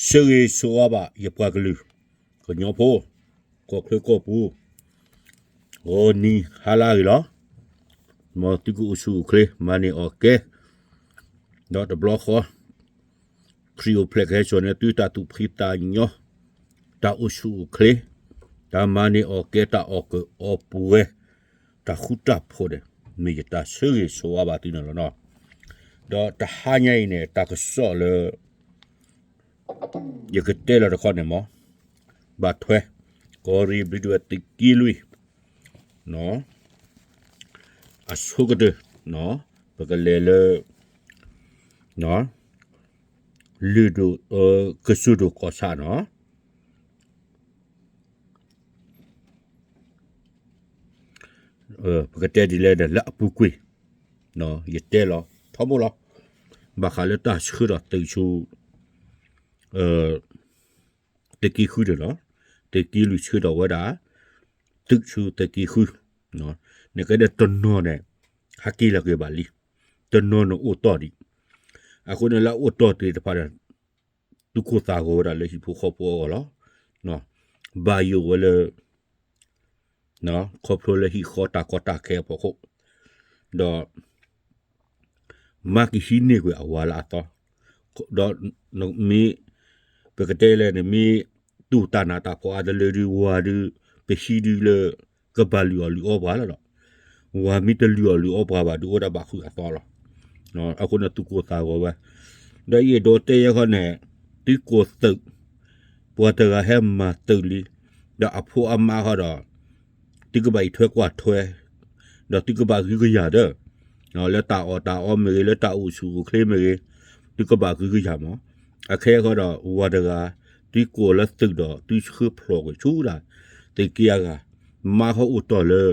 ဆၢဂ့ၤဆၢဝါဘၣ်ယပှၤကလုာ် ကညီဖိ ကီၢ်ချၢကီၢ်ပူၤ ဂီၤနံၤဟါလၢအဂ့ၤလီၤ. မ်သုကအိၣ်ဆူၣ်အိၣ်ချ့ မၤန့ၢ်အီၣ်ကဲ ဒီးတဘျီဃီ ခရံာ်အိၣ်ဖျဲၣ်ကဟဲစိာ်န့ၢ်သုတၢ်သူၣ်ဖှံသးညီ တၢ်အိၣ်ဆူၣ်အိၣ်ချ့ တၢ်မၤန့ၢ်အီၣ်ကဲ တၢ်အီၣ်ကၢၣ်အီပှဲၤ တၢ်ဃူတၢ်ဖိးန့ၣ် မ့ၢ်ယတၢ်ဆၢဂ့ၤဆၢဝါဘၣ်သုန့ၣ်လီၤနီၤ. ဒီးတဟါညါအံၤန့ၣ် တၢ်ကစီၣ်လၢ ယကတဲလီၤတခီန့ၣ်မ့ၢ် ဘၣ်ထွဲ ကီၢ်ရ့ၣ်ဘျံးဒဝဲၢ်သုးက့လွံၢ် အဆိကတၢၢ် ပကလဲၤလၢ လုၢ်ဒိၣ် ကစၢၢ်ဒိၣ်ကီၢ်ဆၣ်နီၤ ပကတဲဒ်လဲၣ်ဒီး လၢအပူၤကွံာ် ယတဲလီၤထီဘိလီၤ. ဘၣ်ဃးလၢတၢ်ဆှၢထီၣ်သုးဆူ သုးက့ဃုန့ၣ်လီၤ. သုးက့လွံၢ်ဆှၢထီၣ်ဝဲဒၣ် သုးဆူသုးက့ဃု နကဲဒီးတနီၤန့ၣ် ဟးက့ၤလီၤက့ၤဘၣ်လံ, တနီၤန့ၣ်အိၣ်တီၢ်ဒံး. အဃိန့ၣ်လၢအအိၣ်တီၢ်သ့ၣ်တဖၣ်ဒီး သူၣ်ကိၢ်သးဂီၤဝဲဒၣ်လၢဟံၣ်ဖိဃီဖိအဂီၢ်လီၤ. ဘၣ်ယိၣ်ဝဲလၢ ခီဖျိလၢဟံၣ်ဃီတၢ်ကီတၢ်ခဲအဖီခိၣ်, ဒီး မါကဟံးန့ၢ်ကွံာ်အဝၤလၢအသီ, ဒီးမ့ၢ် ပကတဲလဲၣ်န့ၣ် မ့ၢ်တူၢ်တၢ်နးတၢ်ဖှီၣ်အါတလၢဒုး ဝၤဒုး ပဟံးဒုးလၢ ကဘၣ်လုၢ်အီၣ်လုၢ်အီပှၤလီၤဒီး ဝၤမ့ၢ်တလုၢ်အီၣ်လုၢ်အီပှၤဘၣ်ဒုး အိၣ်ဒၣ်ဘၣ်ဃုာ်အသီလီၤ. အဃိန့ၣ်သူၣ်ကိၢ်သးဂီၤဝဲ, ဒီးယအဲၣ်ဒိးတဲယဲခီန့ၣ် သုးကိၢ်သုး, ပှၤတဂၤဟဲမၤသုးလံ, ဒီးအဖိအမါဃီဒီး သုကဘၣ်အံးထွဲကွၢ်ထွဲ, ဒီးသုကဘၣ်ဂုာ်ကယၤဒီး လၢတၢ်အီၣ်တၢ်အီမ့ၢ်ဂ့ၤ လၢတၢ်အိၣ်ဆူၣ်အိၣ်ချ့မ့ၢ်ဂ့ၤ, သုကဘၣ်ဂုာ်ကယၤမး. အခဲဃီဒီး ဝၤတဂၤ သုကိၢ်လၢသုးဒီး သုဆှၢဖျိးကွံာ်ဆူဒၣ် သုးက့အဂၤ, မါဃီအိၣ်တီၢ်လၢ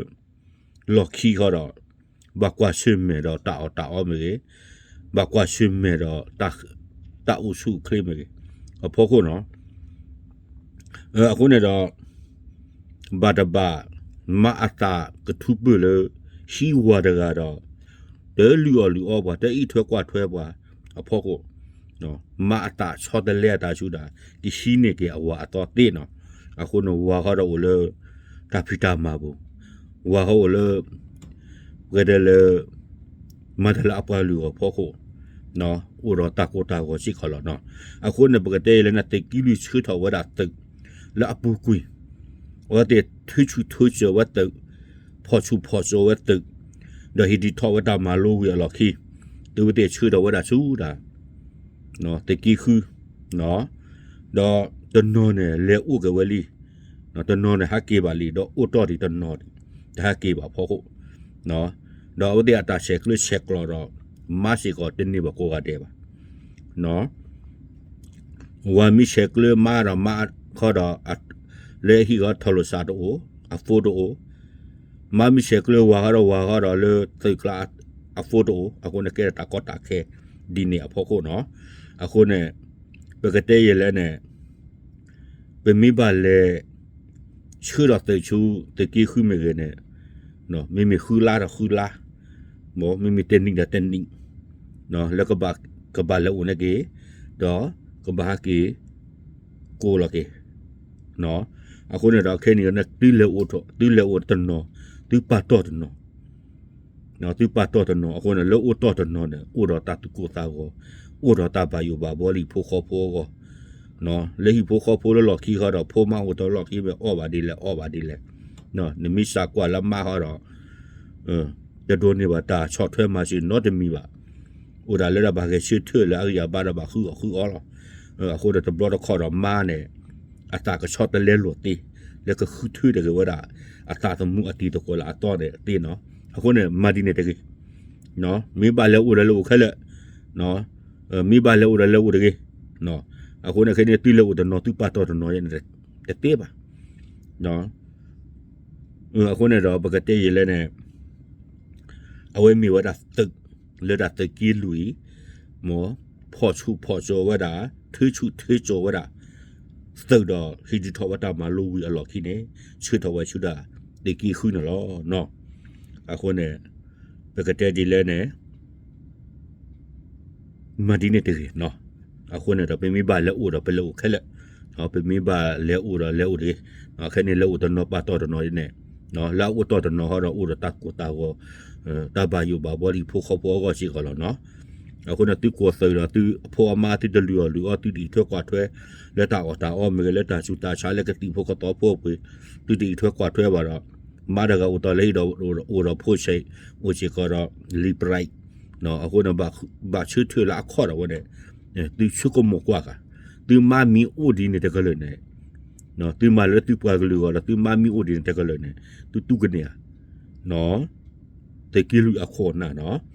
လီၢ်ခံဃီဒီး ဘၣ်ကွၢ်ဆၢၣ်မဲာ်ဒီးတၢ်အီၣ်တၢ်အီမ့ၢ်ဂ့ၤ, ဘၣ်ကွၢ်ဆၢၣ်မဲာ်ဒီး တၢ်အိၣ်ဆူၣ်အိၣ်ချ့မ့ၢ်ဂ့ၤ, အဖီခိၣ်နီၤ. အဃိန့ၣ်ဒီး ဘၣ်တဘၣ် မါအသးကထူပၢၢ်လၢ ဟံးဝၤတဂၤဒီး တလုၢ်အီၣ်လုၢ်အီပှၤ တအံးထွဲကွၢ်ထွဲပှၤအဖီခိၣ်, မါအသးဆီတလဲအသးဆူဒၣ် ကဟံးန့ၢ်က့ၤအဝၤအသီသ့နီၤ. အဃိန့ၣ် ဝၤဃီဒီးအိၣ်လၢ တၢ်ဖံးတၢ်မၤပူၤ, ဝၤဃီအိၣ်လၢ ပကတဲလၢ မၤတၢ်လၢအပှၤလုၢ်အီၣ်ဖီခိၣ် အိၣ်ဒီးတၢ်ကိၢ်တၢ်ဂီၤစ့ၢ်ကီးလီၤနီၤ. အဃိန့ၣ် ပကတဲအံၤလၢန့ၣ် သုးက့လွံၢ်ဆှၢထီၣ်ဝဲဒၣ်သုး လၢအပူၤကွံာ်, အဝဲသ့ၣ်ထုဆူၣ်ထုစၢၤဝဲသုး, ဖီၣ်ဆူၣ်ဖီၣ်စိးဝဲသုး, ဒီးဟံးဒံးထီၣ်ဝဲတၢ်မၤလိဝံၤအလီၢ်ခံ, သုဝဲသ့ၣ်ဆှၢထီၣ်ဝဲဒၣ်ဆူဒၣ် သုးက့ဃု, ဒီးတနီၤန့ၣ် လဲၤအိၣ်က့ၤဝဲလံ, တနီၤန့ၣ်ဟးက့ၤဘၣ်လံ, ဒီးအိၣ်တီၢ်ဒံးတနီၤဒံး တဟးက့ၤဘၣ်ဖီခိၣ်, ဒီးအဝဲသ့ၣ်အတၢ်ဆဲးကျၢဆဲးကျိးဒီး မါစ့ၢ်ကီးတန့ၢ်ဘၣ်ကိးဂၤဒဲးဘၣ်. ဝၤမ့ၢ်ဆဲးကျၢမါဒီးမါခီဒီး လၢဟံၣ်ဃီထီၣ်လိာ်စးတအိၣ်, အဖိတအိၣ်, မါမ့ၢ်ဆဲးကျၢဝၤဃီဒီးဝၤဃီဒီးလၢသုးကျါအဖိတအိၣ်, အဃိန့ၣ်ကဲထီၣ်တၢ်ကီတၢ်ခဲဒ်န့ၣ်အဖီခိၣ်နီၤ. အဃိန့ၣ် ပကတဲယဲလဲၣ်န့ၣ် ပမ့ၢ်ဘၣ်လဲၤ ဆှၢထီၣ်သုးဆူသုးက့ဃုမ့ၢ်ဂ့ၤန့ၣ်, မ့မ့ၢ်ဃုလါဒီးဃုလါ, မ့မ့ၢ်တနံၣ်ဒီးတနံၣ်, လၢကဘၣ်လဲၤအိၣ်န့ၣ်က့ၤ, ဒီးကဘၣ်ဟဲက့ၤ ကိးလီၤက့ၤ. အဃိန့ၣ်ဒီးခဲအံၤန့ၣ် သုလဲၤအိၣ်တနီၤ, သုပာ်တီၢ်တနီၤ သုပာ်တီၢ်တနီၤအဃိန့ၣ် လၢအိၣ်တီၢ်တနီၤန့ၣ် အိၣ်ဒီးတၢ်သူၣ်ကိၢ်သးဂီၤ, အိၣ်ဒီးတၢ်ဘၣ်ယိၣ်ဘၣ်ဘှီလၢဟံၣ်ဖိဃီဖိအဂီၢ်, လၢဟံၣ်ဖိဃီဖိလၢလီၢ်ခံဃီဒီး ဖိမါအိၣ်တ့ၢ်လီၢ်ခံမ့ၢ်အီၣ်ဘၣ်ဒ်လဲၣ်အီဘၣ်ဒ်လဲၣ်, နမ့ၢ်စးကွၢ်လၢမါဃီဒီး တဒိးန့ၢ်ဘၣ်တၢ်ဆီၣ်ထွဲမၤစၢၤနီတမံၤဘၣ်. အိၣ်ဒၣ်လၢဒၣ်ဘၣ်ဂဲၤဆၢထၢၣ်လၢအဂံၢ်အဘါဒီးဘၣ်ဃုအီၣ်ဃုအီလီၤ. အဃိဒီးတဘျီတခီၣ်ဒီးမါန့ၣ် အသးကဆီတလဲလိာ်သ့ လၢကဃုထၢတဂ့ၤဝဲဒၣ် အသးသမူအတံၤသကိးလၢအသီန့ၣ်သ့နီၤ. အဃိန့ၣ် မၤဒ်န့ၣ်တဂ့ၤ. မ့ၢ်ဘၣ်လဲၤအိၣ်ဒီးလဲၤအိၣ်ခဲလၢာ်, မ့ၢ်ဘၣ်လဲၤအိၣ်ဒီးလဲၤအိၣ်တဂ့ၤ. အဃိန့ၣ်ခဲန့ၣ် သုလဲၤအိၣ်တနီၤ သုပာ်တီၢ်တနီၤယဲန့ၣ် တသ့ဘၣ်. အဃိန့ၣ်ဒီးပကတဲယဲလဲၣ်န့ၣ် အဝဲမ့ၢ်ဝဲဒၣ်သုး လၢဒၣ်သုးက့လွံၢ်, မ်ဖီၣ်ဆူၣ်ဖီၣ်စိးဝဲဒၣ်, ထုဆူၣ်ထုစိးဝဲဒၣ်, သုးဒီးဟံးဒုးထီၣ်ဝဲတၢ်မၤလိဝံၤအလီၢ်ခံန့ၣ် ဆှၢထီၣ်ဝဲဆူဒၣ် သုးက့ဃုန့ၣ်လီၤ. အဃိန့ၣ် ပကတဲဒ်လဲၣ်န့ၣ် မၤဒ်န့ၣ်တဂ့ၤနီၤ. အဃိန့ၣ်ဒီး ပမ့ၢ်ဘၣ်လဲၤအိၣ်ဒီးပလဲၤအိၣ်ခဲလၢာ်, ပမ့ၢ်ဘၣ်လဲၤအိၣ်ဒီးလဲၤအိၣ်တဂ့ၤ, ခဲန့ၣ်လဲၤအိၣ်တနီၤပာ်တီၢ်တနီၤန့ၣ်, လၢအအိၣ်တီၢ်တနီၤဟီဒီးအိၣ်ဒီးတၢ်ကိၢ်တၢ်ဂီၤ, တၢ်ဘၣ်ယိၣ်ဘၣ်ဘှီလၢဟံၣ်ဖိဃီဖိအဂီၢ်စ့ၢ်ကီးလီၤနီၤ. အဃိန့ၣ်သုကိးသုးဒီးသုအဖိအမါသုတလုၢ်အီၣ်လုၢ်အီ သုတအံးထွဲကွၢ်ထွဲ လၢတၢ်အီၣ်တၢ်အီမ့ၢ်ဂ့ၤ လၢတၢ်ဆူးတၢ်ဆါလၢကသံၣ်ဖိကသီဖိအပူၤ, သုတအံးထွဲကွၢ်ထွဲဘၣ်ဒီး, မါတဂၤအိၣ်တီၢ်လၢဟံၣ်ဒီးအိၣ်ဒီးဖိဆံး, အိၣ်စ့ၢ်ကီးဒီး လံာ်ပြဲး, အဃိန့ၣ် ဘၣ်ဆၢထၢၣ်လၢအခီၣ်ဒီးဝဲန့ၣ်, သုဆိကမိၣ်ကွၢ်ဂၤ, သုမါမံၤအိၣ်ဒ်န့ၣ်တကလုာ်န့ၣ်, သုမၤလၢသုပှၤကလုာ်အဂီၢ်ဒီး သုမါမံၤအိၣ်ဒ်န့ၣ်တကလုာ်န့ၣ်, သုတူၢ်ကန့ၢ်ဧါ, သုးက့လွံၢ်အခိၣ်အနၢ်နီၤ.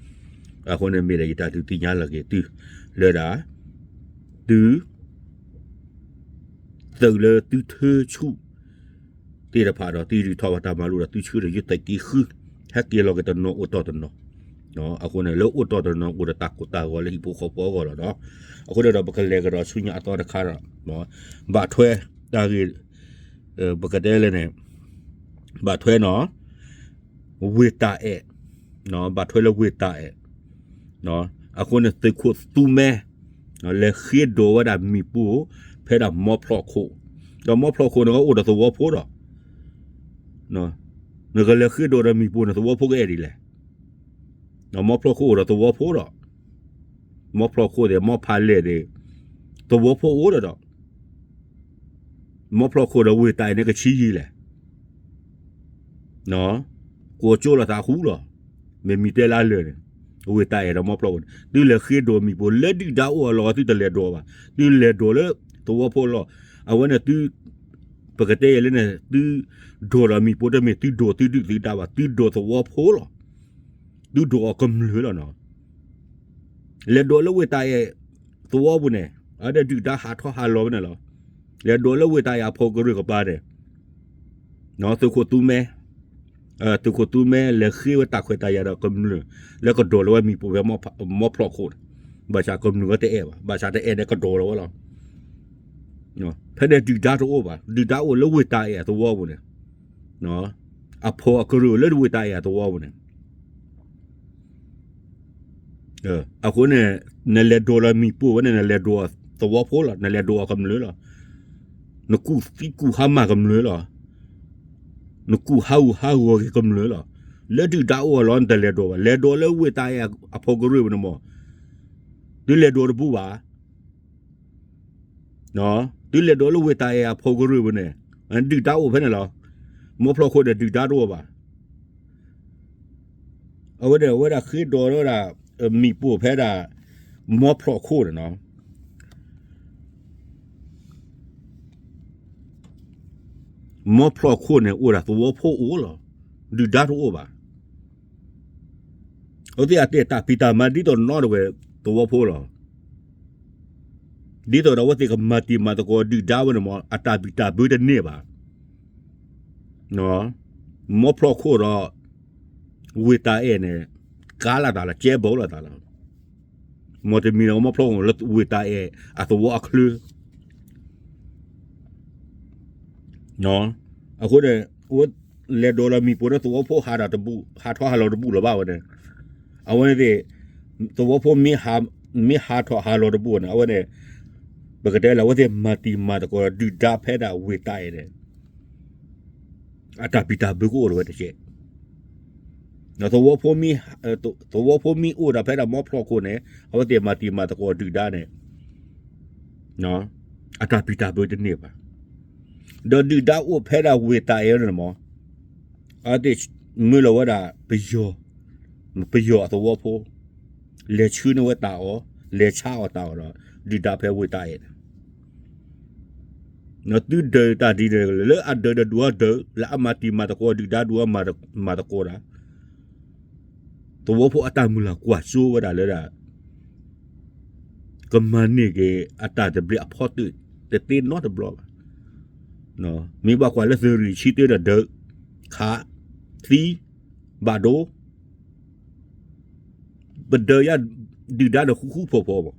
အဃိန့ၣ်မ့ၢ်ဒီးယတၢ်ဒုးသ့ၣ်ညါလီၤက့ၤသု, လၢဒၣ်, သု သုးလၢသုထၢဆူၣ်သ့ၣ်တဖၣ်ဒီး သုဒုးထီၣ်ဘၣ်တၢ်မၤလိဒီး သုဆှၢဒီးယုၢ်သးက့ဃု, ဟဲက့ၤလီၤက့ၤတနီၤအိၣ်တီၢ်တနီၤ, အဃိန့ၣ် လၢအိၣ်တီၢ်တနီၤအိၣ်ဒီးတၢ်ကိၢ်တၢ်ဂီၤလၢဟံၣ်ဖိဃီဖိအဂီၢ်လီၤနီၤ. အဃိန့ၣ်ဒီး ပကလဲၤကဒီးဆူညါအသီတခါဒီး, ဘၣ်ထွဲတၢ်ဂ့ၢ်, ပကတဲလဲၣ်န့ၣ်, ဘၣ်ထွဲနီၤ ဝ့ၢ်တၢ်အဲၣ်, ဘၣ်ထွဲလၢဝ့ၢ်တၢ်အဲၣ်, အဃိန့ၣ် သုးခိၣ်သူမဲ လဲၤဃ့ဒိးဝဲဒၣ်မ့ၣ်ပိၢ် ဖဲဒၣ်မီဖျီၣ်ခိၣ်, ဒီးမီဖျီၣ်ခိၣ်န့ၣ်ကအိၣ်ဒီးသဝီဖိဒီး, နကလဲၤဃ့ဒိးဒီးမ့ၣ်ပိၢ်န့ၣ် သဝီဖိကအဲၣ်ဒ်လဲၣ်. မီဖျီၣ်ခိၣ်အိၣ်ဒီးသဝီဖိဒီး, မီဖျီၣ်ခိၣ်သ့ၣ် မီဖးလဲၢ်သ့ၣ်, သဝီဖိအိၣ်ဒီးဒီး မီဖျီၣ်ခိၣ်ဒီးဝ့ၢ်တၢ်အဲၣ်န့ၣ်ကဆံးယံာ်လဲၣ်. ကိးကၠိလိာ်သးဃူလီၤ. မ့ၢ်မံၤတဲလၢအလၢာ်န့ၣ်, ဝ့ၢ်တၢ်အဲၣ်ဒီးမီဖျီၣ်ခိၣ်န့ၣ် သုလဲၤဃ့ဒိးမ့ၣ်ပိၢ်လၢဒုၣ်ဒါအိၣ်အလီၢ် သုတလဲၤဒိးဘၣ်. သုလဲၤဒိးလၢသဝီဖိလီၢ်. အဝဲန့ၣ်သု, ပကတဲယဲလၢန့ၣ် သုဒိးဒီးမ့ၣ်ပိၢ်တမ့ၢ်သုဒိးသုဒုၣ်သုဒါဘၣ်, သုဒိးသဝီဖိလီၤ. သုဒိးအီၤကမျၢၢ်လီၤနီၤ. လဲၤဒိးလၢဝ့ၢ်တၢ်အဲၣ်သဝီပူၤန့ၣ်, အဝဲဒၣ်ဒုၣ်ဒါဟးထီၣ်ဟးလီၤဝဲန့ၣ်လီၤ. လဲၤဒိးလၢဝ့ၢ်တၢ်အဲၣ်အဖီကရၢၢ်ကပၤန့ၣ်, သုးခိၣ်သူမဲ, သုးခိၣ်သူမဲ လဲၤဃ့ဝဲတၢ်ခွဲးတၢ်ယာ်ဒီးကမျၢၢ်, လၢကဒိးလီၤဝဲမ့ၣ်ပိၢ်ဖဲမီဖျီၣ်ခိၣ်န့ၣ်, ဘၣ်ဆၣ်ကမျၢၢ်ဝဲတအဲၣ်ဘၣ်, ဘၣ်ဆၣ်တအဲၣ်န့ၣ်ကဒိးလီၤဝဲလီၤ. ဖဲန့ၣ်ဒုၣ်ဒါတအိၣ်ဘၣ်, ဒုၣ်ဒါအိၣ်လၢဝ့ၢ်တၢ်အဲၣ်အသဝီပူၤန့ၣ်, အဖီအကရၢၢ်လၢဝ့ၢ်တၢ်အဲၣ်အသဝီပူၤန့ၣ် အဃိန့ၣ်, နလဲၤဒိးလီၤမ့ၣ်ပိၢ်ဝဲန့ၣ် နလဲၤဒိးအီၤသဝီဖိလီၤ, နလဲၤဒိးအီၤကမျၢၢ်လီၤ. နကူၣ်သံကူၣ်ဟါမၢ်ကမျၢၢ်လီၤ. နကူၣ်ဟးဂူာ်ဟးဂီၤက့ၤကမျၢၢ်လီၤ. လၢဒုၣ်ဒါအိၣ်အလီၢ် နတလဲၤဒိးဘၣ်. လဲၤဒိးလၢဝ့ၢ်တၢ်အဲၣ်အဖီကရၢၢ်ပူၤန့ၣ်မး, သုလဲၤဒိးတဘူးဘၣ်. သုလဲၤဒိးလၢဝ့ၢ်တၢ်အဲၣ်အဖီကရၢၢ်ပူၤန့ၣ်, ဒုၣ်ဒါအိၣ်ဖဲန့ၣ်လီၤ. မီဖျီၣ်ခိၣ်ဒီးဒုၣ်ဒါတအိၣ်ဘၣ်. အဝဲဒၣ် အဝဲဒၣ်ဃ့ဒိးဝဲဒၣ် မ့ၣ်ပိၢ်ဖဲဒၣ် မီဖျီၣ်ခိၣ်န့ၣ်နီၤ. မီဖျီၣ်ခိၣ်န့ၣ်အိၣ်ဒၣ်သဝီဖိအိၣ်လီၤ. ဒုၣ်ဒါတအိၣ်ဘၣ်. အဝဲသ့ၣ်အတၢ်ဖံးတၢ်မၤဒ်သိးနီတဝဲသဝီဖိလီၤ. ဒ်သိးဒီးအဝဲသ့ၣ်ကမၤတံၤမၤသကိးဒုၣ်ဒါဝဲန့ၣ်မး အတၢ်ဘံၣ်တၢ်ဘၢတန့ၢ်ဘၣ်. မီဖျီၣ်ခိၣ်ဒီး ဝ့ၢ်တၢ်အဲၣ်န့ၣ် ကါလီၤသးလီၤ ကဲဘိလီၤသးလီၤ. မ်တမံၤဒီး မီဖျီၣ်ခိၣ်လၢဝ့ၢ်တၢ်အဲၣ်အသဝီအချၢ အဃိန့ၣ် အဝဲလဲၤဒိးလီၤမ့ၣ်ပိၢ်န့ၣ် သဝီဖိဟးထီၣ်တဘူး ဟးထီၣ်ဟးလီၤတဘူးလၢၤဘၣ်ဝဲန့ၣ်. အဝဲန့ၣ်သ့ၣ် သဝီဖိမ့ၢ်ဟးထီၣ်ဟးလီၤတဘူးန့ၣ် အဝဲန့ၣ် ပကတဲလၢအဝဲသ့ၣ်မၤတံၤမၤသကိးဒုၣ်ဒါဖဲဒၣ်ဝ့ၢ်တၢ်အဲၣ်န့ၣ် အတၢ်ဘံၣ်တၢ်ဘၢကအိၣ်လၢၤဝဲတက့ၢ်. သဝီဖိမ့ၢ်အိၣ်ဒၣ်ဖဲဒၣ်မီဖျီၣ်ခိၣ်န့ၣ် အဝဲသ့ၣ်မၤတံၤမၤသကိးဒုၣ်ဒါန့ၣ် အတၢ်ဘံၣ်တၢ်ဘၢတန့ၢ်ဘၣ်. ဒီးဒုၣ်ဒါအိၣ်ဖဲဒၣ်ဝ့ၢ်တၢ်အဲၣ်န့ၣ်မး အဝဲသ့ၣ်မၢလီၤဝဲဒၣ်ပယီၤ ပယီၤအသဝီဖိ လဲၤဆှၢန့ၢ်ဝဲတၢ်အီၣ် လဲၤဆါအီၣ်တၢ်အီၣ်ဒီး ဒုၣ်ဒါဖဲဝ့ၢ်တၢ်အဲၣ်န့ၣ် သုဒုးတၢ်ဒ်န့ၣ် လၢအဒုးဒီးဒုးအီၤဒုး လၢအမၤတံၤမၤသကိးဒုၣ်ဒါဒုးအီၤမၤသကိးတၢ် သဝီဖိအတၢ်မုၢ်လၢ်ကွၢ်စိဝဲဒၣ်လၢဒၣ် ကမၤန့ၢ်က့ၤအတၢ်သဘျ့အဖီတၢၣ်တသ့နီတဘျီဘၣ်. မ့ၢ်ဘၣ်ကွၢ်လၢသုးရ့ၣ်ဆံတၢဒီးဒုး ခး သံ ဘၣ်ဒိ ပဒုးယၤဒုၣ်ဒါဒီးဃူဃူဖိးဖိးဘၣ်.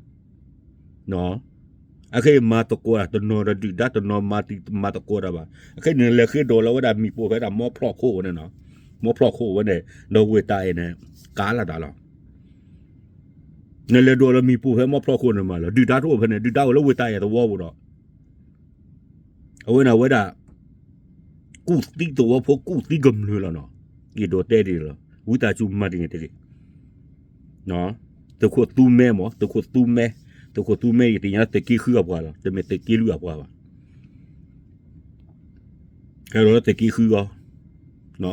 အခဲအံၤမၤသကိးတၢ်တနီၤဒီးဒုၣ်ဒါတနီၤမၤတံၤမၤသကိးတၢ်ဘၣ်. အခဲအံၤန့ၣ် လဲၤဃ့ဒိးလီၤဝဲဒၣ်မ့ၣ်ပိၢ်ဖဲဒၣ်မီဖျီၣ်ခိၣ်ဝဲန့ၣ်နီၤ. မီဖျီၣ်ခိၣ်ဝဲန့ၣ် ဒီးဝ့ၢ်တၢ်အဲၣ်န့ၣ် ကါလီၤတၢ်လီၤ. နလဲၤဒိးလၢမ့ၣ်ပိၢ်ဖဲမီဖျိးခိၣ်န့ၣ်မးလီၤ, ဒုၣ်ဒါတအိၣ်ဖဲန့ၣ်, ဒုၣ်ဒါအိၣ်လၢဝ့ၢ်တၢ်အဲၣ်သဝီပူၤဒီး အဝဲန့ၣ်အဝဲဒၣ် ကူၣ်သံသဝီဖိ ကူၣ်သံကမျၢၢ်လီၤနီၤ. ယဒိးတဲဒ်န့ၣ်လီၤ, ဝံသးစူၤမၤဒ်န့ၣ်တဂ့ၤ. သုးခိၣ်သူမဲမး, သုးခိၣ်သူမဲ, သုးခိၣ်သူမဲ ယသ့ၣ်ညါသုးက့ဃုအပှၤလီၤ, တမ့ၢ်သုးက့လွံၢ်အပှၤဘၣ်. ဟဲလီၤလၢသုးက့ဃုအီၤ,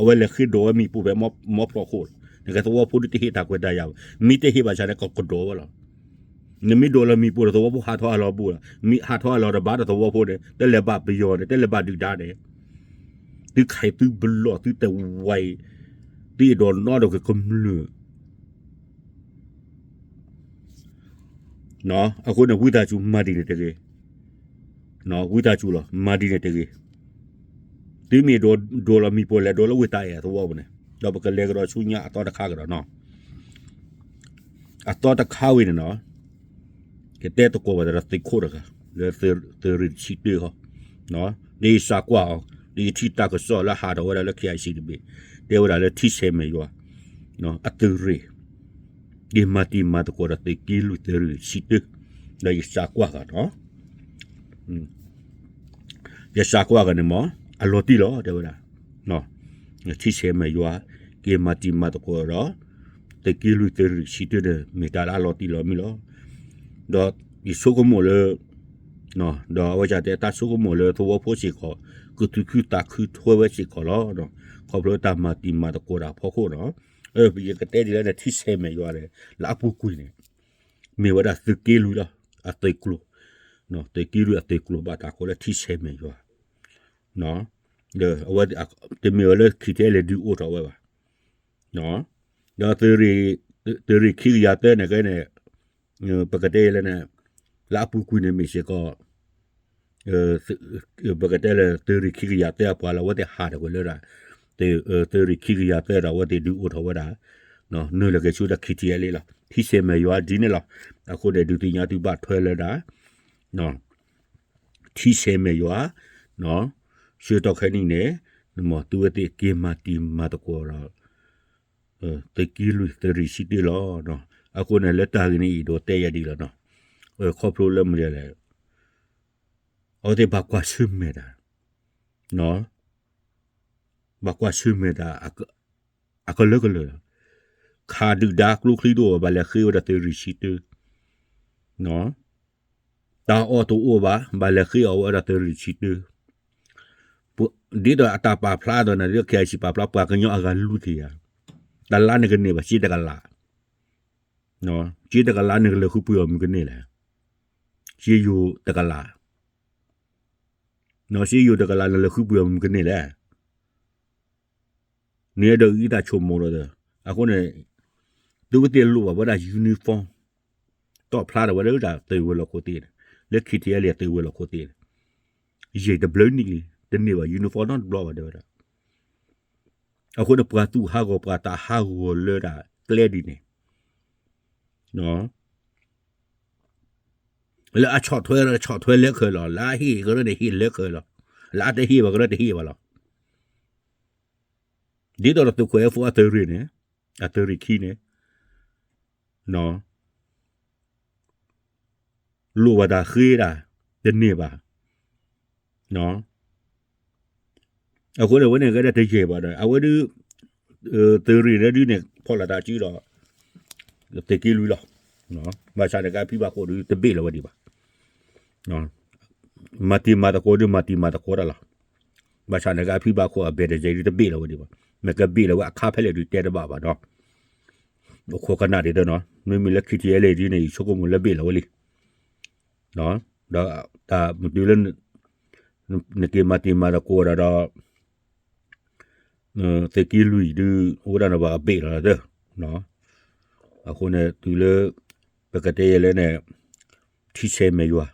အဝဲလဲၤဃ့ဒိးဝဲမ့ၣ်ပိၢ်ဖဲမီဖျိးခိၣ်လီၤ. နကဲသဝီဖိဒုးတဟ့ၣ်တၢ်ခွဲးတၢ်ယာ်ဘၣ်, မ့ၢ်တဟ့ၣ်ဘၣ်ဆၣ်န့ၣ် ကကဒိးဝဲလီၤ. နမ့ၢ်ဒိးလၢမ့ၣ်ပိၢ်ဒီးသဝီဖိဟးထီၣ်အလီၤဘူးလီၤ, မ့ၢ်ဟးထီၣ်အလီၤတဘၣ်ဒီးသဝီဖိန့ၣ် တလဲၤဘၣ်ပယီၤန့ၣ် တလဲၤဘၣ်ဒုၣ်ဒါန့ၣ် သုခးသုဘျီၣ် သုတဝဲအံၤ, သုအဲၣ်ဒိးနီၣ်ဒီးကမျၢၢ်, အဃိန့ၣ် ဝံသးစူၤမၤဒ်န့ၣ်တဂ့ၤ, ဝံသးစူၤလီၤ မၤဒ်န့ၣ်တဂ့ၤ. သုမ့ၢ်ဒိးလီၤမ့ၣ်ပိၢ် လဲၤဒိးလၢဝ့ၢ်တၢ်အဲၣ်သဝီပူၤန့ၣ် ဒီးပကလဲၤကဒီးဆူညါအသီတခါကဒီးနီၤ. အသီတခါဝံၤန့ၣ်နီၤ ကတဲသကိးဘၣ်ဒီးသုးခိၣ်တဂၤ လၢသုးရ့ၣ်တဆံတၢဃီ, ဒီးယစးကွၢ်အီၤ ဒီးယထံၣ်တၢ်ကစီၣ်လၢဟးထီၣ်ဝဲဒၣ်လၢ ခ့ၣ်အါစံၣ် တဘ့ၣ် တဲဝဲဒၣ်လၢထံဆဲးမဲာ်ယွၤ အသုးရ့ၣ် ဒ်မၤတံၤမၤသကိးဒီးသုးက့လွံၢ်သုးရ့ၣ်တဆံတၢ, ဒီးယစးကွၢ်ဂၤနီၤ ယစးကွၢ်ဂၤန့ၣ်မ့ၢ် အလီၤတံၢ်လီၤ တဲဝဲဒၣ်, ထံဆဲးမဲာ်ယွၤ က့ၤမၤတံၤမၤသကိးဒီး သုးက့လွံၢ်သုးရ့ၣ်တဆံတၢဒီး မ့ၢ်တၢ်လၢအလီၤတံၢ်လီၤမံၤလီၤ. ဒီးယဆိကမိၣ်လၢ ဒီးအဝဲဒၣ်တဲတၢ်ဆိကမိၣ်လၢသဝီဖိစ့ၢ်ကီး ကသူၣ်ခုသးခုထွဲဝဲစ့ၢ်ကီးလီၤ. ခီဖျိတၢ်မၤတံၤမၤသကိးတၢ်အဖီခိၣ်နီၤ, ယကတဲဒ်လဲၣ်န့ၣ် ထံဆဲးမဲာ်ယွၤန့ၣ် လၢအပူၤကွံာ်န့ၣ် မ့ၢ်ဝဲဒၣ်သုးက့လွံၢ်လီၤ အသုးကျိၤ, သုးက့လွံၢ်အသုးကျိၤ ဘၣ်တၢ်ကိးလၢထံဆဲးမဲာ်ယွၤ, ဒီးအဝဲ တမ့ၢ်ဝဲလၢ ခ့ၣ်ထံအဲလ့ၣ် ဒုးအိၣ်ထီၣ်ဝဲဘၣ်, ဒီး သုးရ့ၣ်ခံကယၤသၢန့ၣ် ကဲန့ၣ် ပကတဲလၢန့ၣ် လၢအပူၤကွံာ်န့ၣ်မ့ၢ်စ့ၢ်ကီး ပကတဲလၢသုးရ့ၣ်ခံကယၤသၢအပှၤလၢအဝဲသ့ၣ်ဟးထီၣ်ကွံာ်လၢဒၣ် သုးရ့ၣ်ခံကယၤသၢဒီး အဝဲသ့ၣ်ဒုးအိၣ်ထီၣ်ဝဲဒၣ် နုာ်လီၤက့ၤဆူဒၣ် ခ့ၣ်ထံအဲလ့ၣ်လီၤ. ထံဆဲးမဲာ်ယွၤဒ်န့ၣ်လီၤ. အဃိန့ၣ် ဒုးသ့ၣ်ညါသုဘၣ်ထွဲလၢဒၣ် ထံဆဲးမဲာ်ယွၤ ဆၢကတီၢ်ခဲအံၤန့ၣ် သုဝဲသ့ၣ်က့ၤမၤတံၤမၤသကိးဒီး သုးက့လွံၢ်သုးရ့ၣ်တဆံတၢလီၤ. အဃိန့ၣ် လၢတၢ်ဂ့ၢ်န့ၣ်အံၤ ဒိးတဲယၤဒ်လီၤနီၤ, ခီဖျိလၢမနုၤလဲၣ် အဝဲသ့ၣ်ဘၣ်ကွၢ်ဆၢၣ်မဲာ်တၢ် ဘၣ်ကွၢ်ဆၢၣ်မဲာ်တၢ် အကလၢကလၢာ်လီၤ. ခးဒုၣ်ဒါကျိချံတအိၣ်ဘၣ် ဘၣ်လဲၤဃ့ဝဲဒၣ်သုးရ့ၣ်တဆံတၢ, တၢ်အီၣ်တအိၣ်ဘၣ် ဘၣ်လဲၤဃ့အီၤဝဲဒၣ်သုးရ့ၣ်တဆံတၢ, ဒ်သိးအတၢ်ပာ်ဖျါဒီးန့ၣ် ဒ်သိး ခ့ၣ်အါစံၣ် ပာ်ဖျါ ပှၤကညီအဂၤလူၤတ့ၢ်ယၤ, တလါနကန့ၢ်ဘၣ် စ့တကလး, စ့တကလးနကလဲၤဃုပှ့ၤအီၤမနုၤကန့ၢ်လဲၣ်, စ့ယိၤတကလး, စ့ယိၤတကလးနလဲၤဃုပှ့ၤအီၤမနုၤကန့ၢ်လဲၣ် န့ၣ်ဒီးအံသးဆိကမိၣ်ဒီး အဃိန့ၣ် သုဝဲသ့ၣ်လိၣ်ဘၣ်ဝဲဒၣ် uniform တီၣ်ဖျါထီၣ်ဝဲလၢဒၣ်သုးဝဲၤလီၢ်ခိၣ်သ့ၣ်န့ၣ်, လၢ ခ့ၣ်ထံအဲလ့ၣ် သုးဝဲၤလီၢ်ခိၣ်သ့ၣ်န့ၣ်, ယံာ်တဘျုးနံၣ်လံ တန့ၢ်ဘၣ် uniform နီတဘျီဘၣ် တဲဝဲဒၣ်. အဃိန့ၣ် ပှၤသူၣ်ဟးဂီၤ ပှၤသးဟးဂီၤလၢဒၣ်ကျဲဒ်န့ၣ် လၢအဆီၣ်ထွဲ ဆီၣ်ထွဲလၢခဲလီၤ, လၢအဟ့ၣ်ကရၢန့ၣ် ဟ့ၣ်လၢခဲလီၤ, လၢအတဟ့ၣ်ဘၣ်ကရၢတဟ့ၣ်ဘၣ်လီၤ. ဒ်သိးဒီးသုးခိၣ်အဲၣ်ဖိအသုးရ့ၣ်န့ၣ် အသုးရ့ၣ်ခံန့ၣ် လိၣ်ဘၣ်တၢ်ဃ့ဒၣ် တန့ၢ်ဘၣ်. အဃိန့ၣ် အဝဲန့ၣ်ကဲဒၣ်တယဲၢ်ဘၣ်ဒီး အဝဲဒုး သုးရ့ၣ်လၢဒုးန့ၣ် ဖီၣ်လိာ်သးစုဒီး သုးက့လွံၢ်လီၤ. ဘၣ်ဆၣ်န့ၣ် ကဖံဘၣ်ခိၣ်ဒုးတဘ့ၣ်လီၤဝဲဒံးဘၣ်. မၤတံၤမၤသကိးဒုး မၤတံၤမၤသကိးတၢ်လီၤ. ဘၣ်ဆၣ်န့ၣ် ကဖံဘၣ်ခိၣ်အဘဲၣ်တယဲၢ်ဒုးတဘ့ၣ်လီၤဝဲဒံးဘၣ်. မ့ၢ်ကဘ့ၣ်လီၤဝဲအခါဖဲလဲၣ်ဒုးတဲတဘၣ်ဘၣ်ဒီး အခိၣ်ကနၣ်ဒ်သိးနီၤ မ့မ့ၢ်လၢ ခ့ၣ်ထံအဲလ့ၣ် ဒ်န့ၣ် ယဆိကမိၣ်လၢဘ့ၣ်လီၤဝဲလံ. ဒီးတၢ်မတုၤလၢ နက့ၤမၤတံၤမၤသကိးဒီး သုးက့လွံၢ်ဒုး အိၣ်ဒၣ်န့ၣ်ဘၣ်အဘ့ၣ်လီၤသၢ. အဃိန့ၣ် တုၤလၢ ပကတဲယဲလဲၣ်န့ၣ် ထံဆဲးမဲာ်ယွၤ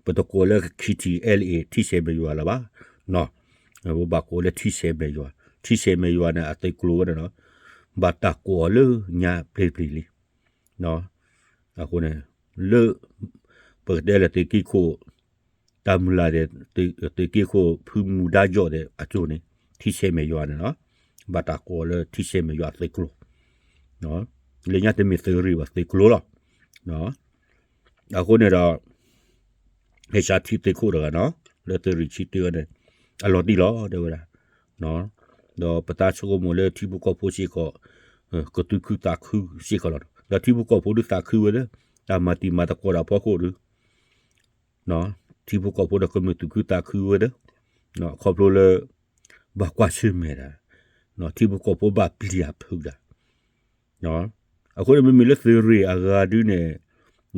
ပတကိးလၢ ခ့ၣ်ထံအဲလ့ၣ် ထံဆဲးမဲာ်ယွၤလၢၤဘၣ်. ပဘၣ်ကိးလၢထံဆဲးမဲာ်ယွၤ, ထံဆဲးမဲာ်ယွၤန့ၣ် အသုးကျိၤဝဲန့ၣ်ဒီး ဘၣ်တၢ်ကိးအီၤလၢညါပျ့ၤပျ့ၤလံ. အဃိန့ၣ် လၢ ပကတဲလၢသုးက့ခိၣ် တၢ်မုၢ်လၢ်ဒီး သုးက့ခိၣ်ဖုမူဒါယီၣ်ဒီးအစိၤန့ၣ် ထံဆဲးမဲာ်ယွၤန့ၣ်လီၤ. ဘၣ်တၢ်ကိးအီၤလၢထံဆဲးမဲာ်ယွၤအသုးကျိၤ လၢညါတမ့ၢ်သုးရ့ၣ်ဘၣ် သုးကျိၤလီၤ. အဃိန့ၣ်ဒီး ဟဲစးထံသ့ၣ်ခိၣ်တဂၤနီၤ လၢသုးရ့ၣ်ဆံတၢန့ၣ် အလီၤတံၢ်လီၤ တဲဝဲဒၣ်, ဒီးပသးဆိကမိၣ်လၢထံဖိကီၢ်ဖိစ့ၢ်ကီး ကသူၣ်ခုသးခုစ့ၢ်ကီးလီၤ. ဒီးထံဖိကီၢ်ဖိဒုးသးခုဝဲလၢ တၢ်မၤတံၤမၤသကိးဒီးအဖီခိၣ်ဒီး ထံဖိကီၢ်ဖိဒီးကမျၢၢ်သူၣ်ခုသးခုဝဲဒီး ခီဖျိလၢ ဘၣ်ကွၢ်ဆၢၣ်မဲာ်ဒၣ် ထံဖိကီၢ်ဖိဘၣ်ပျံၤအဖုးဒၣ် အဃိန့ၣ်မ့မ့ၢ်လၢသုးရ့ၣ်အဂၤဒုန့ၣ်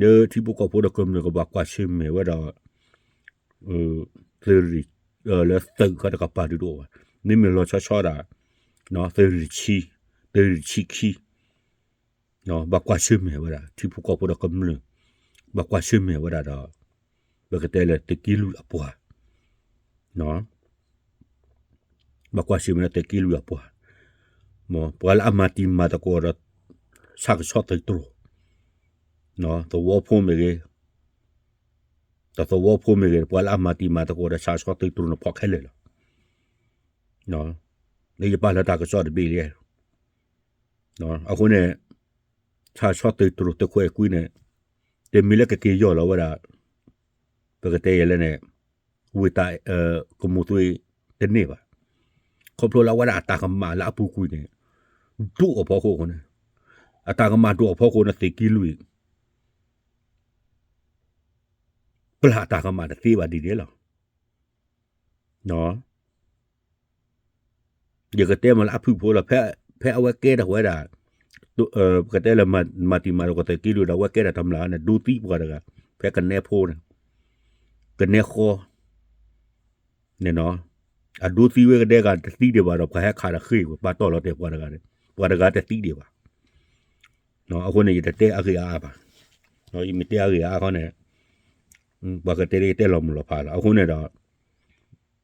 လၢထံဖိကီၢ်ဖိဒီးကမျၢၢ်ကဘၣ်ကွၢ်ဆၢၣ်မဲာ်ဝဲဒီး သုးရ့ၣ် လၢသုးခီတကပၤဒုတအိၣ်ဘၣ်. မ့မ့ၢ်လီၤဆီဆီဒၣ် သုးရ့ၣ်ဆံ သုးရ့ၣ်ဆံခံ ဘၣ်ကွၢ်ဆၢၣ်မဲာ်ဝဲဒၣ် ထံဖိကီၢ်ဖိဒီးကမျၢၢ် ဘၣ်ကွၢ်ဆၢၣ်မဲာ်ဝဲဒၣ်ဒီး ပကတဲလၢသုးက့လွံၢ်အပှၤ ဘၣ်ကွၢ်ဆၢၣ်မဲာ်ဒီးသုးက့လွံၢ်အပှၤ, မ်ပှၤလၢအမၤတံၤမၤသကိးဒီး ဆၣ်ကဆီသုးတြိၤ, သဝီဖိမ့ၢ်ဂ့ၤ, တသဝီဖိမ့ၢ်ဂ့ၤ, ပှၤလၢအမၤတံၤမၤသကိးဒီး ဆၣ်ကဆီသုးတြိၤန့ၣ် ဖီၣ်ခဲလၢာ်လီၤ. လၢယပာ်လၢတၢ်ကစီၣ်တဘ့ၣ်လံ. အဃိန့ၣ် ဆၣ်ကဆီသုးတြိၤသုးခိၣ်အဲၤကွံန့ၣ် တမ့ၢ်လၢကက့ၤယီၢ်လီၤဝဲဒၣ် ပကတဲယဲၢ်လၢန့ၣ် ဝ့ၢ်တၢ် ကမိၣ်သွ့တန့ၢ်ဘၣ်. ခီဖျိလၢအဝဲဒၣ်အတၢ်ကမၣ်လၢအပူၤကွံာ်န့ၣ် ဒိၣ်အဖီခိၣ်အဃိန့ၣ်, အတၢ်ကမၣ်ဒိၣ်အဖီခိၣ်န့ၣ် သုးက့လွံၢ် ပျၢ်အတၢ်ကမၣ်တသ့ဘၣ်ဒ်န့ၣ်လီၤ. ယကတဲမ့ၢ်လၢအဖုၣ်ဖိလီၤ, ဖဲအဝဲကဲထီၣ်ဝဲဒၣ် ပကတဲလၢမၤတံၤမၤသကိးသုးက့လွံၢ်ဒီး အဝဲကဲထီၣ်တမျၢ်န့ၣ် ဒိသံပှၤတဂၤ ဖဲကနဲဖိန့ၣ်, ကနဲဃီန့ၣ်နီၤ, အဒိသံဝဲကဒဲဂၤတသံဒံးဘၣ်ဒီး ပှၤဟဲခးတဃ့ၢ်ဝဲ ပာ်တီၢ်လီၤတဲာ်ပှၤတဂၤန့ၣ် ပှၤတဂၤတသံဒံးဘၣ်. အဃိန့ၣ် ယတတဲအဂ့ၢ်အါဘၣ်, ယမ့ၢ်တဲအဂ့ၢ်အါခီန့ၣ် ပှၤကတဲလၢယတဲလီၤမုၢ်လီၤဖးလီၤ. အဃိန့ၣ်ဒီး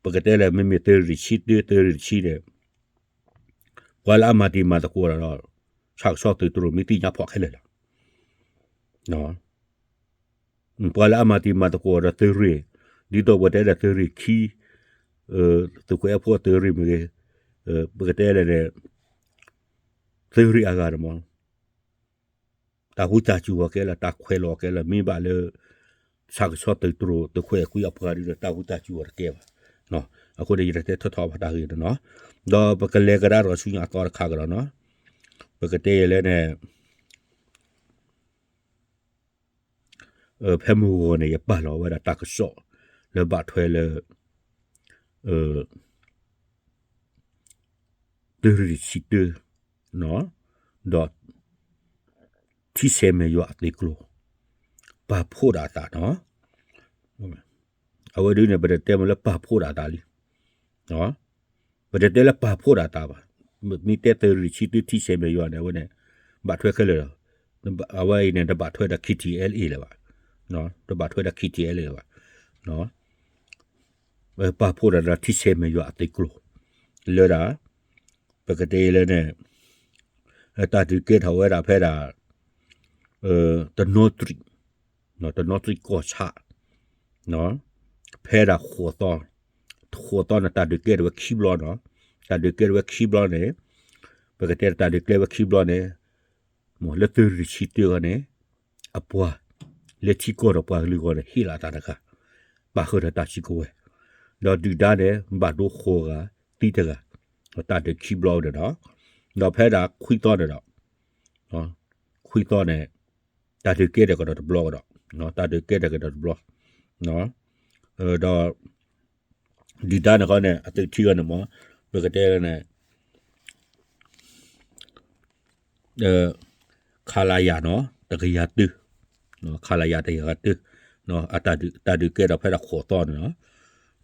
ပကတဲလၢမ့မ့ၢ်သုးရ့ၣ်ဆံတၢ သုးရ့ၣ်တဆံန့ၣ် ပှၤလၢအမၤတံၤမၤသကိးဒီး ဆၣ်ကဆီသုးတြိၤမ့ၢ်သ့ၣ်ညါဖီၣ်ခဲလၢာ်လီၤ. ပှၤလၢအမၤတံၤမၤသကိးဒီးသုးရ့ၣ်, ဒ်သိးပတဲဒီးသုးရ့ၣ်ခံ, သုးခိၣ်အဲၣ်ဖိသုးရ့ၣ်မ့ၢ်ဂ့ၤ, ပကတဲလၢန့ၣ် သုးရ့ၣ်အဂၤန့ၣ်မ့ၢ် တၢ်ဃူတၢ်စူၤအီၤကဲလၢ တၢ်ခွဲးလီၤအီၤကဲလၢ မ့ၢ်ဘၣ်လၢ ဆၣ်ကဆီသုးတြိၤ သုးခိၣ်အဲၣ်ကွံအပှၤဒုဒီး တၢ်ဃူတၢ်စူၤအီၤတကဲဘၣ်. အဃိန့ၣ် ယတတဲထီၣ်ထီဘၣ်တၢ်ဂ့ၢ်န့ၣ်နီၤ, ဒီးပကလဲၤကဒါဒီးဆူညါအသီတခါကဒီးနီၤ, ပကတဲယဲၢ်လၢန့ၣ် ဖဲမုၢ်ဂီၤန့ၣ် ယပာ်လီၤဝဲဒၣ်တၢ်ကစီၣ် လၢဘၣ်ထွဲလၢ သုးရ့ၣ်တဆံတၢ ဒီး ထံဆဲးမဲာ်ယွၤအသုးကျိၤ ပာ်ဖှိၣ်ဒၣ်အသးနီၤ, အဝဲဒုန့ၣ် ပတတဲမ့ၢ်လၢပာ်ဖှိၣ်ဒၣ်အသးလံ ပတတဲလၢပာ်ဖှိၣ်ဒၣ်အသးဘၣ်. မ့ၢ်တဲသုးရ့ၣ်တဆံတၢထံဆဲးမဲာ်ယွၤန့ၣ် အဝဲန့ၣ် ဘၣ်ထွဲခဲလၢာ်လီၤ. အဝဲအံၤန့ၣ် တဘၣ်ထွဲဒီး K T L A လၢၤဘၣ်, တဘၣ်ထွဲဒီး K T L A လၢၤဘၣ်. ပာ်ဖှိၣ်ဒၣ်ဒီးထံဆဲးမဲာ်ယွၤအသုးကျိၤ လၢဒၣ် ပကတဲလၢန့ၣ် တၢ်ဒုးကဲထီၣ်ဝဲဒၣ်ဖဲဒၣ် တနီသရံၣ်, တနီသရံၣ်ကီၢ်ဆၣ် ဖဲဒၣ်ဃိးသီ, ဃိးသီန့ၣ် တၢ်ဒုးကဲထီၣ်ဝဲခံဘျီနီၤ, တၢ်ဒုးကဲထီၣ်ဝဲခံဘျီန့ၣ် ပကတဲတၢ်ဒုးကဲဝဲခံဘျီန့ၣ် မ်လၢသုးရ့ၣ်ဆံတၢအဂီၢ်န့ၣ် အပှၤ လၢထံကီၢ်ဒီးပှၤကလုာ်အဂီၢ်န့ၣ် ဟ့ၣ်လီၤအသးတဂၤ ပာ်ဃုာ်ဒီးတၢ်စုကဝဲၤ, ဒီးဒုၣ်ဒါန့ၣ် ဘၣ်ဒိဃိးဂၤ သံတဂၤ, တၢ်ဒုးခံဘျီန့ၣ်ဒီး, ဒီးဖဲဒၣ်ခွံသီန့ၣ်ဒီး ခွံသီန့ၣ် တၢ်ဒုးကဲထီၣ်ကဒီးတဘျီကဒီး, တၢ်ဒုးကဲထီၣ်ကဒီးတဘျီ, ဒီး ဒုၣ်ဒါန့ၣ်ဃီန့ၣ် အသုးထံဂီၢ်န့ၣ်မ့ၢ် ပကတဲလၢန့ၣ် ခလရ နီၤ တကယၤတၢ, ခလရ တကယၤတၢ, တၢ်ဒုးကဲထီၣ်ဖဲဒၣ်ဃိးသီန့ၣ်နီ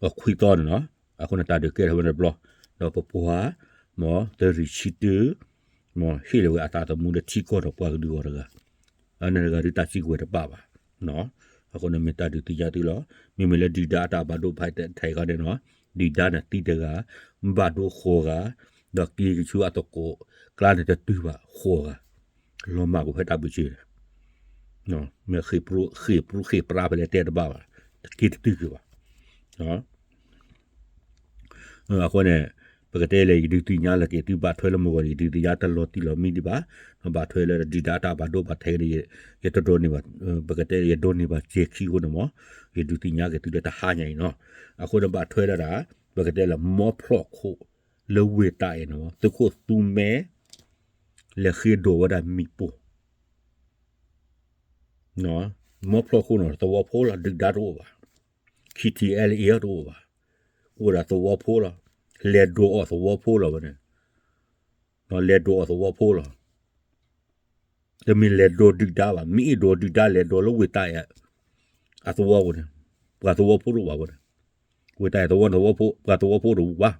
ၤ, ခွံသီန့ၣ်နီၤ, အဃိန့ၣ်တၢ်ဒုးကဲထီၣ်ဝဲန့ၣ်တဘျီ, ဒီးပပှၤ မ်သုးရ့ၣ်ဆံတၢ မ်ဟ့ၣ်လီၤဝဲအသးသမူလၢထံကီၢ်ဒီးပှၤကလုာ်အဂီၢ်တဂၤ, အန့ၣ်တဂၤဒုးတၢ်စုကဝဲၤတဘၣ်ဘၣ် အဃိန့ၣ်မ့ၢ်တၢ်ဒုးသ့ၣ်ညါသုလီၤ. မ့မ့ၢ်လၢဒုၣ်ဒါအတၢ်ဘၣ်ဒိဖးတဲာ်ခီန့ၣ်နီၤ, ဒုၣ်ဒါန့ၣ်သံတဂၤ, ဘၣ်ဒိဃိးဂၤ, ဒီးက့ၤကဆူအသကိးကျါန့ၣ်တတုၤဘၣ်ဃိးဂၤ, လီၤမၢ်ကွံာ်ဖဲတၢ်ဘုးစၢၤန့ၣ်, မ့ၢ်ဃ့ၢ်ပြူဃ့ၢ်ပြါဖဲလဲၣ်တဲတဘၣ်ဘၣ်, တက့ၤတတုၤက့ၤဘၣ်. အဃိန့ၣ် ပကတဲလၢယဒုးသ့ၣ်ညါလၢက့ၤသုဘၣ်ထွဲလၢမုၢ်ဂီၤန့ၣ် ယဒုးသ့ၣ်ညါတလီၤတံၢ်လီၤမံဒံးဘၣ်, ဘၣ်ထွဲလၢဒုၣ်ဒါတၢ်ဘၣ်ဒိဘၣ်ထံးဒီး ယတဒိးန့ၢ်ဘၣ်, ပကတဲယဒိးန့ၢ်ဘၣ်စဲၤခံအဃိန့ၣ်မ့ၢ် ယဒုးသ့ၣ်ညါက့ၤသုလၢတဟါညါအံၤနီၤ, အဃိန့ၣ်ဘၣ်ထွဲလၢဒၣ် ပကတဲလၢမီဖျီၣ်ခိၣ်လၢဝ့ၢ်တၢ်အဲၣ်န့ၣ်မ့ၢ် သုးခိၣ်သူမဲ လဲၤဃ့ဒိးဝဲဒၣ်မ့ၣ်ပိၢ် မီဖျီၣ်ခိၣ်န့ၣ် သဝီဖိလီၤ ဒုၣ်ဒါတအိၣ်ဘၣ်, K T L A တအိၣ်ဘၣ်, အိၣ်ဒၣ်သဝီဖိလီၤ, လဲၤဒိးအီၣ်သဝီဖိလီၤဝဲန့ၣ်, လဲၤဒိးအီၣ်သဝီဖိလီၤ, တမ့ၢ်လဲၤဒိးဒုၣ်ဒါဘၣ်, မ့ၢ်အ့ၣ်ဒိးဒုၣ်ဒါလဲၤဒိးလၢဝ့ၢ်တၢ်အဲၣ် အသဝီပူၤန့ၣ်, ပှၤသဝီဖိတအိၣ်ဘၣ်ဝဲန့ၣ်, ဝ့ၢ်တၢ်အဲၣ်သဝီ ပှၤသဝီဖိတအိၣ်ဘၣ်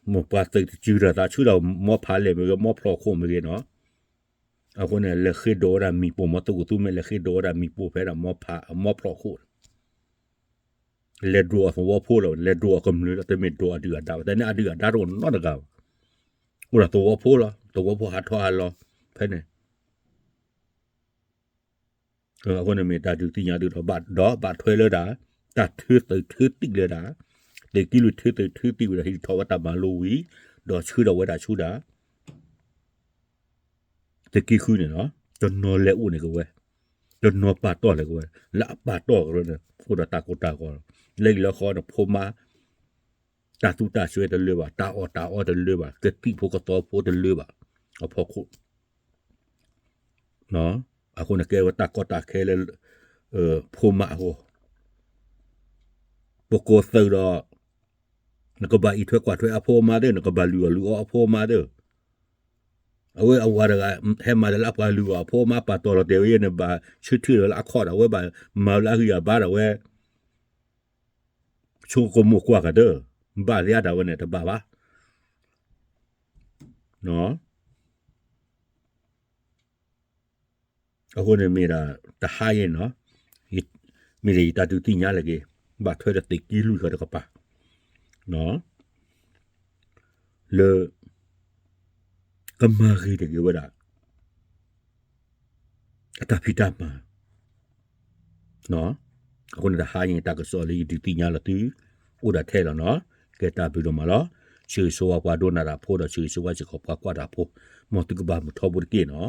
ပှၤသုးတစုဒီးသးဆူဒီးမီဖးလဲၣ်မ့ၢ်ဂ့ၤ မီဖျီၣ်ခိၣ်မ့ၢ်ဂ့ၤနီၤ, အဃိန့ၣ် လဲၤဃ့ဒိးဝဲဒၣ်မ့ၣ်ပိၢ် မီသုးခိၣ်သူမဲ လဲၤဃ့ဒိးဝဲဒၣ်မ့ၣ်ပိၢ်ဖဲဒၣ်မီဖး မီဖျီၣ်ခိၣ်, လဲၤဒိးအီၣ်သဝီဖိလီၤ, လဲၤဒိးအီၣ်ကမျၢၢ်လီၤ, တမ့ၢ်ဒိးအဒုၣ်အဒါဘၣ်, တၢ်န့ၣ်အဒုၣ်အဒါတအိၣ်နီတဂၤဘၣ်, အိၣ်ဒၣ်သဝီဖိလီၤ, သဝီဖိဟးထီၣ်ဟးလီၤ, ဖဲန့ၣ် အဃိန့ၣ်မ့ၢ်တၢ်ဒုးသ့ၣ်ညါသုဒီး ဒီးဘၣ်ထွဲလၢဒၣ် တၢ်ထုးသုးထုးသံၣ်လၢဒၣ် သုးက့လွံၢ်ထုးသုးထုးသံၣ်ဝံၤဒီး ဟံးထီၣ်ဝဲတၢ်မၤလိဝံၤ ဒီးဆှၢဒီးဝဲဒၣ်ဆူဒၣ် သုးက့ဃုန့ၣ်လီၤ. တနီၤလဲၤအိၣ်န့ၣ်ကဝဲ, တနီၤပာ်တီၢ်လဲၤကဝဲ, လၢအပာ်တီၢ်ကရၢန့ၣ် အိၣ်ဒီးတၢ်ကိၢ်တၢ်ဂီၤလီၤ. လၢအံၤလၢဃီန့ၣ် ဖိမါ တၢ်သူတၢ်စွဲတလၢဘၣ်, တၢ်အီၣ်တၢ်အီတလၢဘၣ်, ကသံၣ်ဖိကသီဖိတလၢဘၣ်, အဖီခိၣ် အဃိန့ၣ်ကဲဝဲတၢ်ကီတၢ်ခဲလၢ ဖိမါအဂီၢ်, ပကိးသုးဒီး နကဘၣ်အံးထွဲကွၢ်ထွဲအဖိအမါသ့ၣ်, နကဘၣ်လုၢ်အီၣ်လုၢ်အီအဖိအမါသ့ၣ်, အဝဲအဝၤတဂၤ ဟဲမၤတၢ်လၢအပှၤလုၢ်အီၣ်အဖိအမါ ပာ်တီၢ်လီၤတဲာ်ဝဲယဲန့ၣ် ဘၣ်ဆၢထၢၣ်ဒီးလၢအခီၣ်ဒီး အဝဲဘၣ်မၤလၢအဂံၢ်အဘါဒီးဝဲ ဆိကမိၣ်ကွၢ်ကတၢၢ်, ဘၣ်သ့ၣ်အတၢ်ဝဲန့ၣ် တဘၣ်ဘၣ်. အဃိန့ၣ်မ့ၢ်ဒၣ် တဟါအံၤနီၤ, မ့ၢ်ဒၣ်ယတၢ်ဒုးသ့ၣ်ညါလၢက့ၤ ဘၣ်ထွဲဒီးသုးက့လွံၢ်ဃီတကပၤ လၢ ကမၤဂ့ၤတဂ့ၤဝဲဒၣ် အတၢ်ဖံးတၢ်မၤ အဃိန့ၣ်တဟါအံၤ တၢ်ကစီၣ်လၢယဒုးသ့ၣ်ညါလီၤသု အိၣ်ဒၣ်ထဲလီၤနီၤ. ကဲတၢ်ဘျုးဒိၣ်မးလီၤ. ဆၢဂ့ၤဆၢဝါပှၤဒိကနၣ်တၢ်ဖိဒီး ဆၢဂ့ၤဆၢဝါစ့ၢ်ကီးပှၤကွၢ်တၢ်ဖိ, မ်သုကဘၣ်မုာ်ထီဘိတက့ၢ်နီၤ.